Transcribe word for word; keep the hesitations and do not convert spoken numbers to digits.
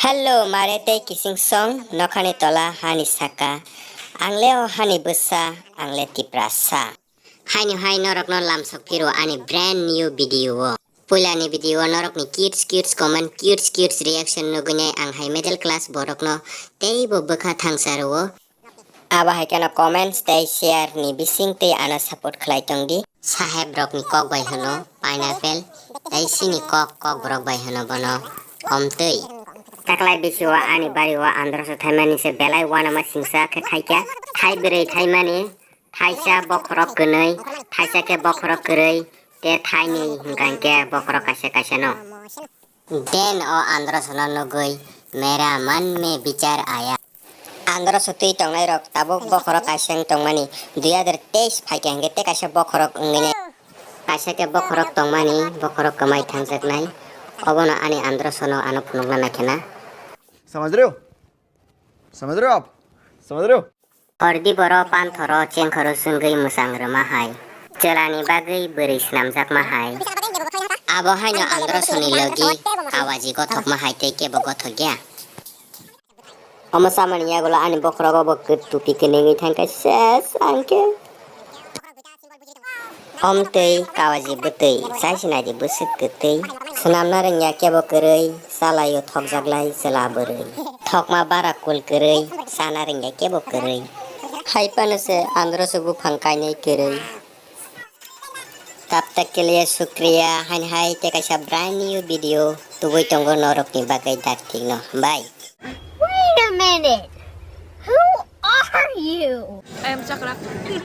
Hello, mare tei kising song, nokhani tola hani saka. Ang le o hani bwsa, ang le Tiprasa. Haino hai norokno lamsok phiro ani brand new video o. Puilani video o norokni cute cute comment, cute cute reaction nugwi nai ang hai middle class borokno teibo bwkha thangsa rwo. Abo hai kheno comments tei share ni bising tei ano support khlai tong di. Saheb rokni kok bai hwno pineapple, tei sini kok, kok borok bai hwno bono omtwi. Taklai bisi o ani bari o androso thaimani se belai uanama singsa khe khaikha. Thai bwrwi thaimani, thaisa bokhorok kwnwi, thaisa khe bokhorok kwrwi, tei thainwi hwnkha hinkhe bokhorok kaisa kaisa no. Den o androsono nugwi, mera man me bichar aya. Androso twi tongnai rok tabuk bokhorok kaisa wng tongmani, dui hazar teis phaikha hinkhe tei kaisa bokhorok wngwi nai. Kaisa khe bokhorok tongmani, bokhorok kwmai thangjaknai. Obono ani androsono ano phunukna naikhena. समझ रहे हो? समझ रहे हो आप? समझ रहे हो? Hordi boro panthoro chengkhoro chwngwi mwchang rwma hai. Chwlani bagwi bwrwi swnamjakma hai. Abo haino androsoni logi kawaji gothokma hai tei kebo gothokya. Omo samani yagulo ani bokhorogo bo kwt tupi kwnwi thangkha ses angkhe. Omtwi kawaji bwtwi, chai sinai di bwswk kwtwi. Swnamna rwngya kebo kwrwi, chalaio thokjaklai chwla bwrwi. Thokma bara kul kwrwi, chana rwngya kebo kwrwi. Hai phano se androso buphang kainwi kwrwi. Tab tak ke liye shukriya, hain hai tei kaisa brand new video tubui tongo norokni bagwi dak thikno. Bye. Wait a minute. Who are you? I am Chakra.